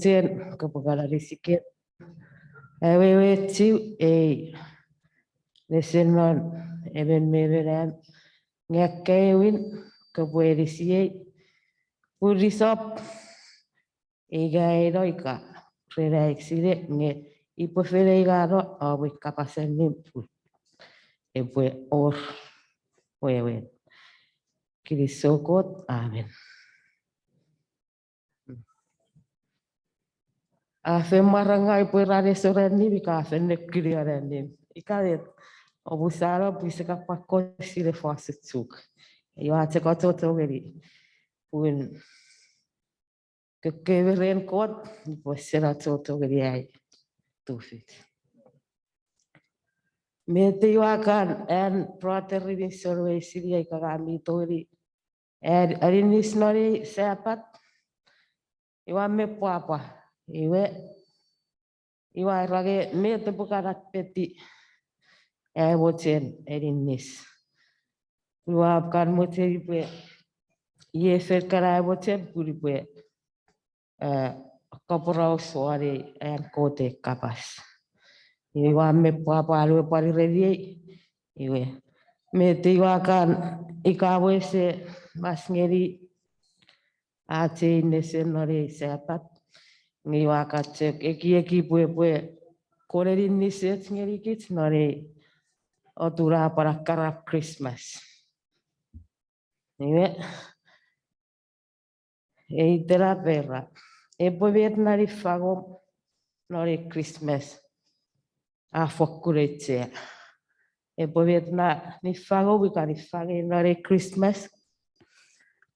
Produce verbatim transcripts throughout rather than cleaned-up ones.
Chen, kopwe kan anisikem. Awewe chiu ei nesen non emon me emon am, nge akkaewin kopwe anisiei, pun risap ika eno ika ren ai sine nge ipwe fen ina no om kapas allim pun epwe wor wewen. Kinisou Kot, amen. A fen mwarangai pwe ran ese wor annim ika a fen nekunion annim. Ika met, omusano pwe ise kapwakko sine fosun Chuuk. Iwe a chok achocho ngeni pun kokko me ren Kot, pwe ese achocho ngeni ai tufich. Met iwa kan an brother Rininson we sini ai kanga mi tongeni an aninnis non ei Sapat. Iwa me pwapwa. Iwe, iwa era nge met epwe kan apeti ai mochen aninnis. Iwa kan mochen pwe iei fen kan ai mochen pun pwe eh, kaporaus won ei an Kot ei kapas. Iwe iwa me pwapwa lue pwan ereniei. Iwe, met iwa kan ika wese mas ngeni ach ei nesen non ei Sapat. Nge iwa kan chok ekieki pwe epwe kon aninnis ngeni kich non ei otun a pwan akkarap Christmas. Iwe, ei tena pera, epwe met na niffangom non ei Christmas a fokkun auchea. Epwe met na niffangom ika niffangei non ei Christmas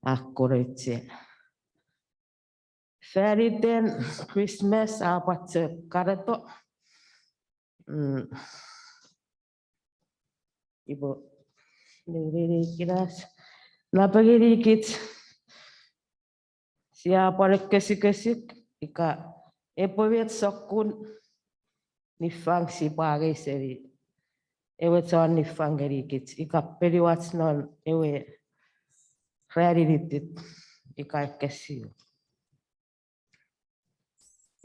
a kon auchea. Fan iten Christmas a pwan chok kaneto. Mm. Iwe, nene kinas. Napengeni kich sia pwan ekkesikesik ika epwe met sokkun niffang sipwe angei seni ewe chon niffang ngeni kich ika ponuwach non ewe ranin itit ika ekkesiwin.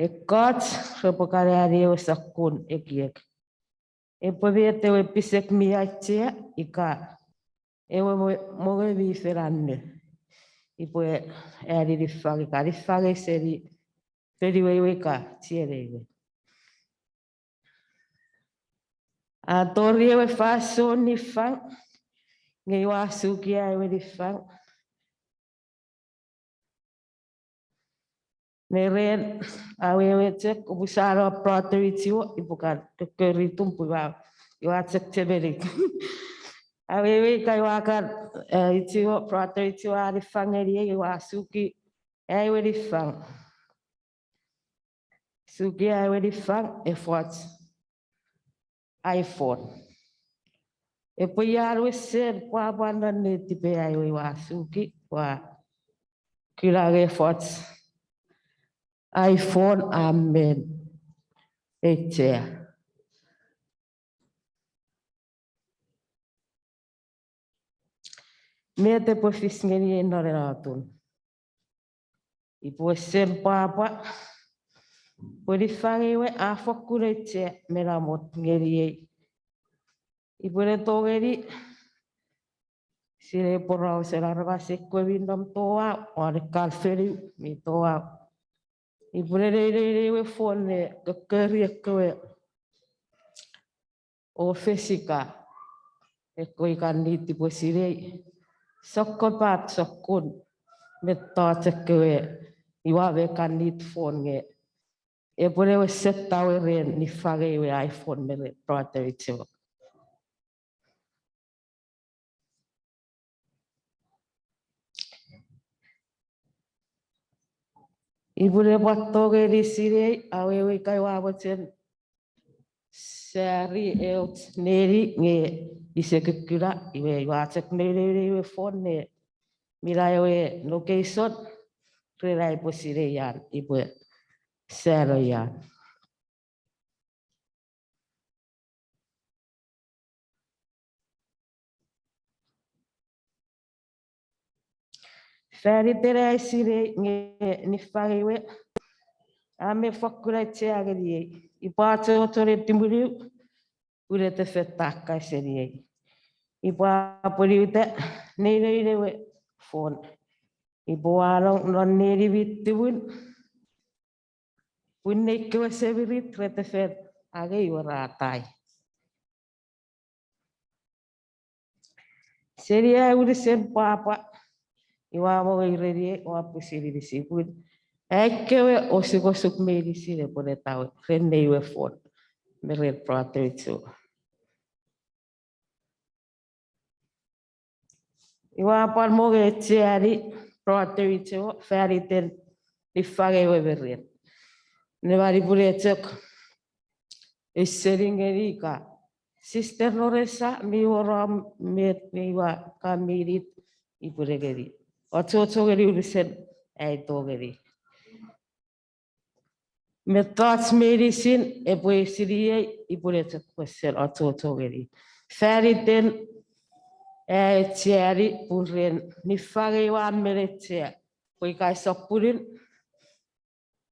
Ekkoch repwe kan ani ewe sokkun ekiek. Epwe met ewe pisek mi auchea ika ewe mo-, mongo mi fen anne. Ipwe ani niffang ika niffangei seni ponuwei we ika chienei we. A tori ewe fansoun niffang, nge iwa suki ai ewe niffang. Me ren, awewe chok, upusano brother Ichiwo, ipukan, kokori tumpu iwa, iwa chok chemenik. Awewe ika iwa kan, eh, Ichiwo, brother Ichiwo a niffang ngeniei, iwa suki ai ewe niffang. Suki ai ewe niffang, efoch iPhone. Epwe ian wesen pwapwa non netipei ai ewe iwa suki, iwa kuna nge efoch iPhone a men auchea. Met epwe fis ngeniei non ena atun? Ipwe wesen pwapwa pwe niffangei we a fokkun auchea me namot ngeniei. Ipwe ne tongeni sinei porausen aramas ekkewe mi nom touau, won ekkan fonu mi touau. Ipwe ne neinei ewe phone ne kokkori ekkewe office ika ekkewe ikan need ipwe sinei sokkopat sokkun mettoch ekkewe iwa me kan need phone nge epwe ne wesen tawe ren niffangei ewe iPhone me ren brother Ichiwo. Ipwe ne pwan tongeni sinei, awewe ika iwa mochen sari eoch neni nge ise kukkuna, iwe iwa chok neinei ewe phone ne mina ewe location, ren ai upwe sinei ian ipwe sano ian. Fan iten ai sinei nge niffangei we, A me fokkun auchea ngeniei. Ipwe achocho ne tumunu, pun etefeta ka seniei. Ipwe apwonueta, nein ewe fon. Ipwe wanong non neni mi tumun. Pun nei kewe semirit re tefet angei we ra atai. Seni ai unusen pwapwa, iwe a mongei reniei, ua pusin inisi pun ai kewe osukosuk meinisin epwe ne tawe ren nei we fon, me ren brother Ichiwo. Iwe a pwan mongei aucheani brother Ichiwo faniten nifangei we me ren. Neman ipwene chok ausening ngeni ika Sister Noresa mi wor om met me iwe ka minit ipwene ngeni. Achocho ngeni unusen ai tongeni. Mettoch meinisin epwe eisiniei ipwene chok pwisin achocho ngeni. Faniten ai aucheani pun ren nifangei we a men auchea. Pwe ika esap punun,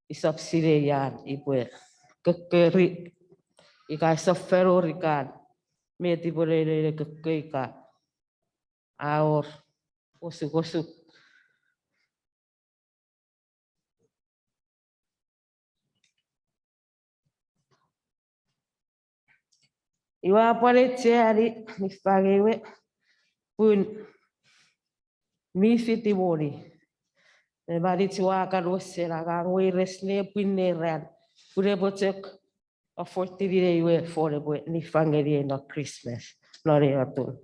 isap sinei an ipwe kokkori, ika esap fenor ikan, met ipwe neine kokko ika a wor osukosuk. Iwe a pwan aucheani nifangei we pun mi fiti moni. Neman ua kan wesen angang weires nepwin neran pun epwe chok afford-ini nei we fon epwe nifang ngeniei non Christmas, non ei atun.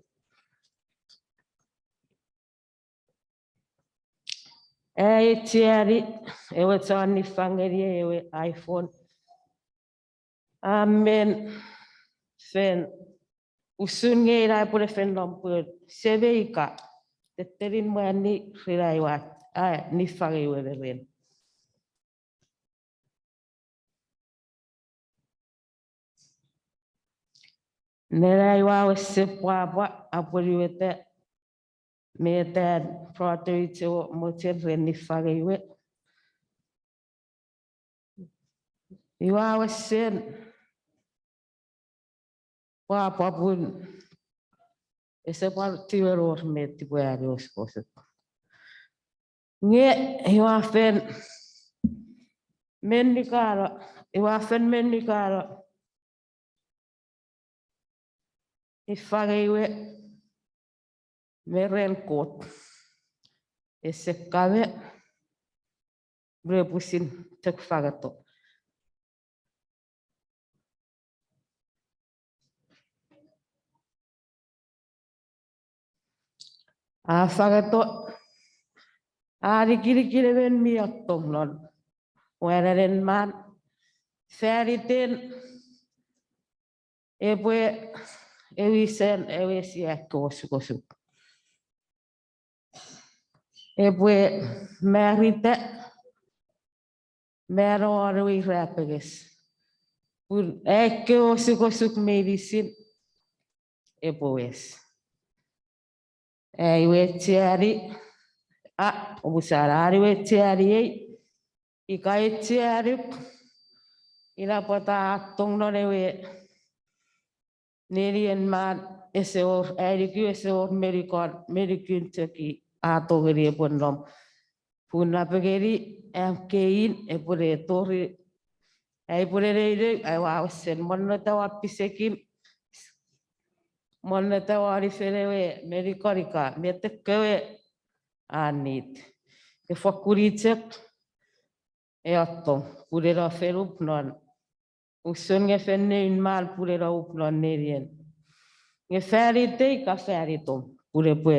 Ai aucheani ewe chon nifang ngeniei ewe iPhone. A men fen usun nge ina epwene fen nom pun semei ika tettenin mwanni rinaiwat a nifangei we me ren. Nenai ua wesen pwapwa apwonueta met an brother Ichiwo mochen ren nifangei we. Iwe a wesen pwapwa pun ese pwan tiwen wor met epwe ani osukosuk. Nge iwe a fen men nikano, iwe a fen men nikano nifangei we me ren Kot. Ese kame, epwe pwisin chok fangeto. A fangeto, a nikinikin emon mi attong non wananen man, faniten epwe ewisen ewe sia ekkewe osukosuk. Epwe marita, mano won ewe irapenges. Pun ekkewe osukosuk meinisin epwe wes. Ai we aucheani, a, omusano, ai we aucheani ei, ika aucheanuk, ina pwata a attong non ewe nenien man ese wor, ai nuku ese wor me nukun, me nukun chok i a tongeni epwe nom. Pun napengeni am kein epwene tori, ai pwene neinei, ai ua wesen monneta ua pisekin, monneta ua nifen ewe me nukun ika, met ekkewe a nit. Ke fokkun i chok, e attong, pun ena fen up non. Usun nge fen nein man pun ena up non nenien. Nge fanitei ka fanitom, pun epwe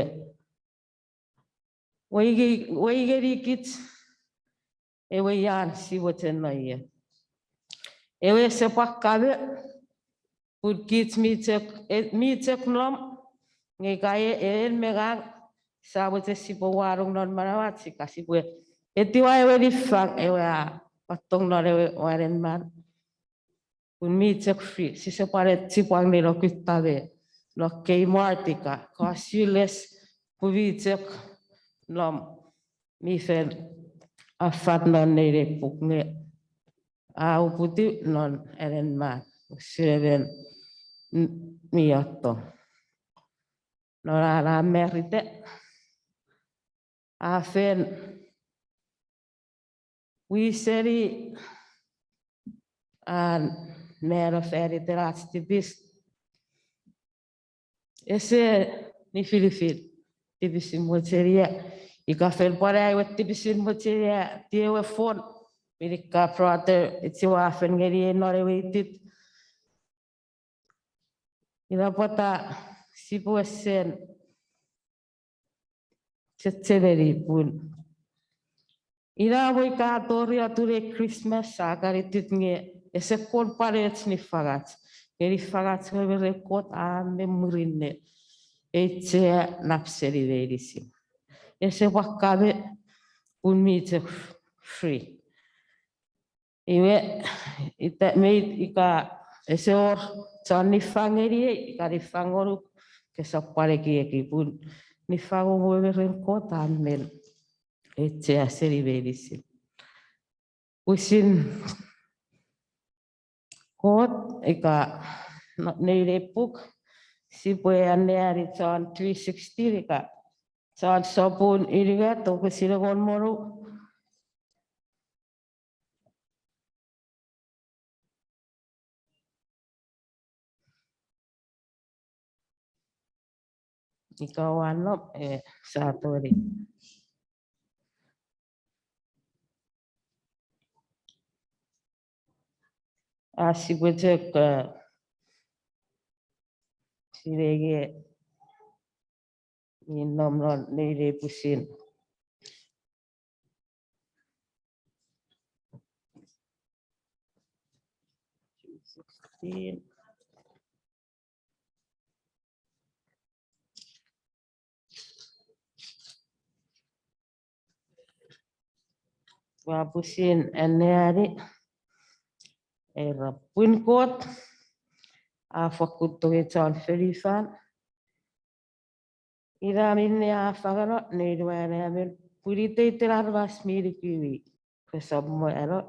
weingeni, weingeni kich ewe ian siwechenno ie. Ewe ese pwan kame, pun kich mi chok, e, mi chok nom, nge ika e, en me ngang, sa mochen sipwe wanong non manauach ika sipwe etiwa ewe niffang ewe a attong non ewe wanen man. Pun mi chok free, sise pwan eti pwan neno kutta me no Kmart ika, ka siles pun mi chok nom mi fen affat non nei nei puk nge a uputiw non enen man, usun emon mi otto. Non an a marita, a fen wiseni an mano fan iten ach tipis. Ese nifinifin tipisin mochenia, ika fen pwan ai we tipisin mochenia, ti ewe fon, minikka brother, etiwa fen ngeni ei non ewe itit. Ina pwata sipwe sen chechemeni pun ina mwo ika tori atun ei Christmas a kan itit nge ese kon pwan och niffangach. Nge niffangach ewe me ren Kot a men murinne. Ei chea nap seni meinisin. Ese pwan kame pun mi chok free. Iwe, ita, mei, ika ese wor chon niffang ngeniei, ika niffang ngonuk, kesap pwan ekieki pun niffangoch ewe me ren Kot a men. Ei chea seni meinisin. Pwisin Kot ika no-, nein ei puk, sipwe anneani John three sixteen ika John sopun unungat wokisin engon me wonu. Ika ua nom, e, sa tongeni. A sipwe chok, e, sinei nge mi nom non nein ei pwisin. Ua pwisin anneani, era pun Kot a fokkun tongei chon fonufan. Ina minne a fangeno Noun we Anaemon pun iteiten aramas mi nuku i resap mano,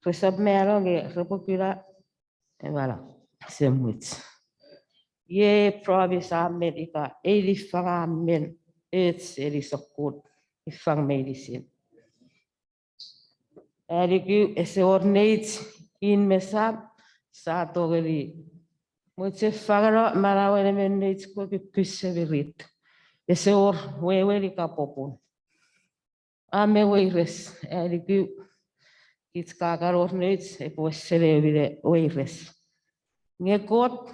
resap mano nge repwe kuna ewe manau esemuch. Iei promise a men ika ei niffang a men och seni sokkun niffang meinisin. Ai nuku ese wor neich in me sam sia tongeni mochen fangeno manauen emon neich kokkusun semirit. Ese wor wewen ika popun. A men weires, ai nuku kich ka kan wor neich epwe wesen ewe minne weires. Nge Kot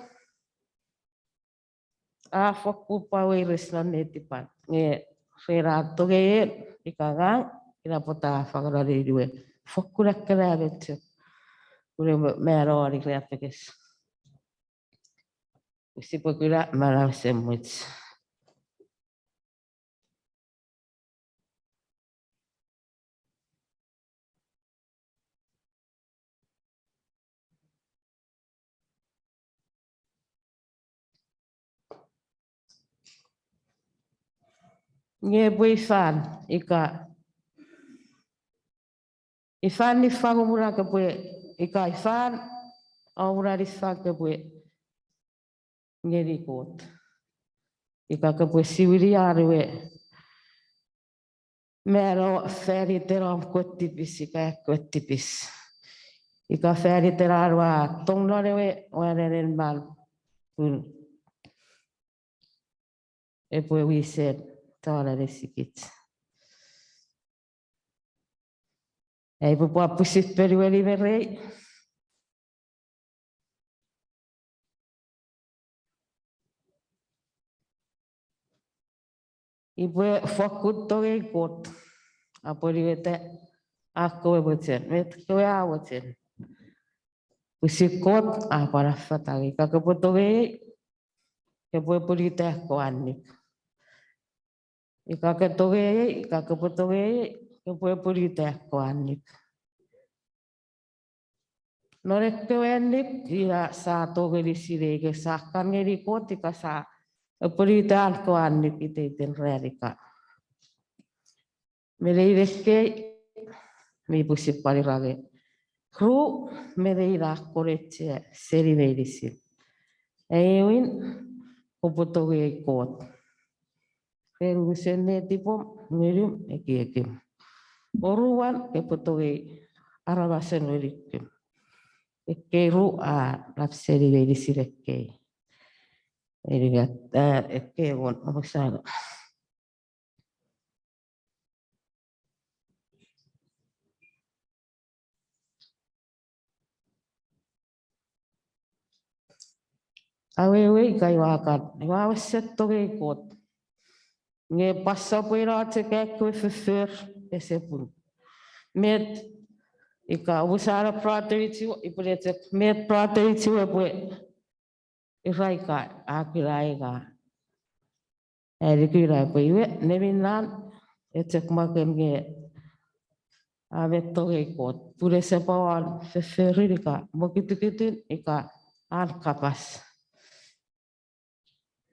a fokkun pwan weires non netipan. Nge ren an tongei en ika ngang, ina pwata a fangeno Noun we fokkun akkanaemon chok. Pun ewe mano a irapenges. Sipwe kuna manau esemuch. Nge epwe ifan ika, ifan niffang omunan kopwe, ika ifan omunan niffang kopwe ngeni Kot. Ika kopwe siwini an we mano fan iten om kewe tipis ika ekkewe tipis. Ika fan iten an we tong non ewe wanen man pun epwe wisen chon anisikich. Ai upwe pwan pwisin ponueni me rei. Ipwe fokkun tongei Kot. Apwonueta ekkewe mochen, met kewe a mochen. Pwisin Kot a pwan affata nge ika kopwe tongei, kopwe apwonueta ekkewe annuk. Ika ke tongei, ika kopwe tongei, kopwe apwonueta ekkewe annuk. Non ekkewe annuk ina sia tongeni sinei ika sia kan ngeni Kot ika sia apwonueta an kewe annuk iteiten ran ika. Me nein ekkei mi pwisin pwan ira nge Ru, me nein a kon auchea seni meinisin. Aewin, kopwe tongei Kot ren unusen netipom, ngunum, ekiekum. Oruan, kopwe tongei aramasen wenukum. Ekkei ru a nap seni meinisin ekkei. Eni, a, ekkei won omusano. Awewe ika ua kan, ua wesen tongei Kot. Nge pwan sopwe ina chok ekkewe foffor ese pung. Met ika omusano brother ichiwe, ipwe chok met brother ichiwe pwe ira ika a kuna ika. Ani kuna pwe iwe, neminan, echok maken nge a met tongei Kot. Pun ese pwan won fofforun ika mokutukutun ika an kapas.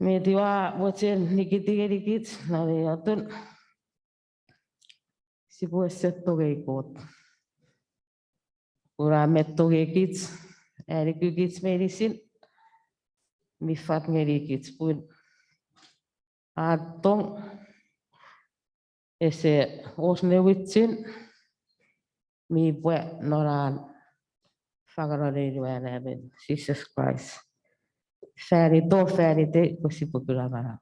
Met ua mochen nikiti ngenikich non ei atun, sipwe wesen tongei Kot. Pun a met tongei kich, ani kukich meinisin, mi fat ngenikich pun an tong ese wor ne wichun, mi pwe non an fangeno Noun we Anaemon, Jises Kraist. Fan ito, fan itei, pwe sipwe kuna manau.